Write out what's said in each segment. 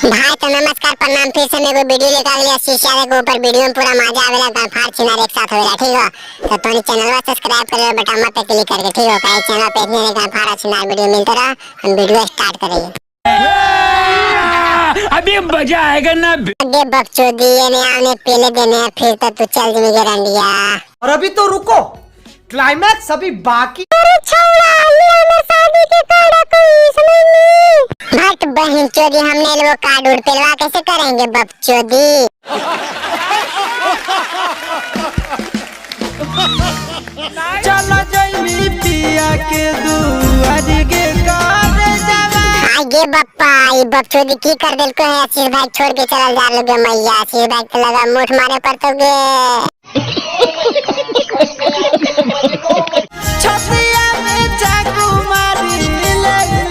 भाई तो नमस्कार प्रणाम, फिर से मेरे को वीडियो लेकर आ गया शीशा के ऊपर। वीडियो में पूरा मजा आवेला, गांफार छिनार एक साथ होवेला, ठीक हो। तो तोनी चैनलवा सब्सक्राइब कर बटन पे क्लिक करके, ठीक हो। काहे चैनल पे इतने गांफार छिनार वीडियो मिलते रहा। हम वीडियो स्टार्ट करेंगे। अभी मजा आएगा ना। अगे बकचोदी ये ने आने पहले देने हैं, फिर तो तू चल जिमी रंडिया। और अभी तो रुको, क्लाइमैक्स अभी बाकी। अरे छौड़ा ये हमर शादी के कार्ड कोई समझ नहीं। भट बहन चोदी हमने वो कार्ड उड़ पेलवा कैसे करेंगे बकचोदी। चल जइमी पिया के दुआरी के कर जावा। आगे बप्पा ये बकचोदी की कर दिल को है। आशीष भाई छोड़ के चला जा लोगे मैया। आशीष भाई के लगा मुठ मारे पर तो गे। छतिया में चाकू मारी ले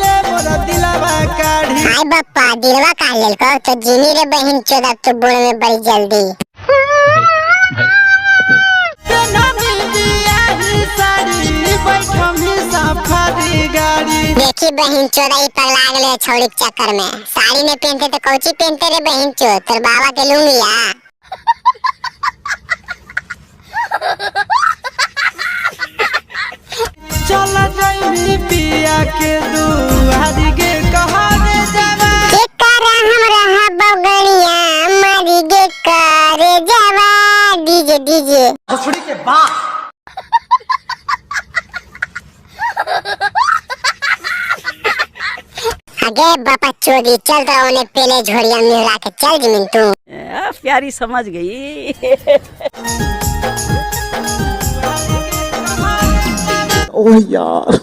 ले मोरा दिलवा काढ़ी। हाय बप्पा दिलवा का लेल को तो जीनी रे बहन चोदा तू बुढ़ में बड़ी जल्दी। पेनमी बियाही साड़ी बैठमी सफारी गाड़ी। देखी बहन चोदा ये पगला गेले छौड़ी के चक्कर में। साड़ी नहीं पहनते तो कौची पहनते रे बहन चोद, तोर बाबा के लूंगिया। चल जइमी पिया के दुआरी के कहर जावा। के करा हम रहा बगड़िया मारी गे करे जावा। डीजे डीजे भोसड़ी के बाप। अगे बापा चोदी चल रहा उन्हें पहले झोरिया मिला के चल जमीन तू। प्यारी समझ गई। ओह यार,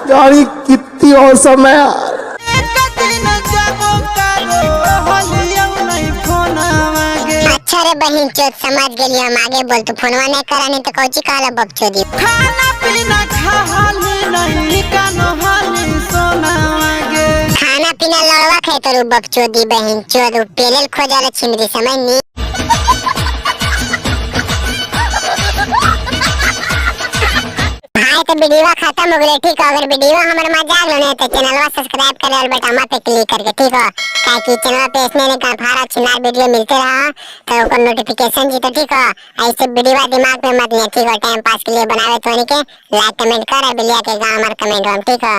यार ये कितनी औसम है यार। एक दिन जबो करो होलियौ नहीं फोनवा गे। अच्छा रे बहन चोद समझ गेली हम, आगे बोल तू फोनवा नहीं करा नहीं तो कौची कहला बकचोदी। खाना पीना खाली नहीं कानो हाली सोनावा गे। खाना पीना लड़वा खाए तो बकचोदी बहन चोद उ पेलेल खोजाले छिमरी समझ नी। भाई तो वीडियो खत्म हो गई, ठीक हो। अगर वीडियो हमर मजा आलो ने तो चैनलवा सब्सक्राइब करे और बटन पे क्लिक करके, ठीक हो। काहे कि चैनल पे इसमें ने गांफार छिनार वीडियो मिलते रहा तो ओकर नोटिफिकेशन जी तो, ठीक हो। ऐसे वीडियो दिमाग में मत लिया, ठीक हो। टाइम पास के लिए बनावे तो के लाइक कमेंट कर बिलिया के गांव हमार कमेंट हम, ठीक हो।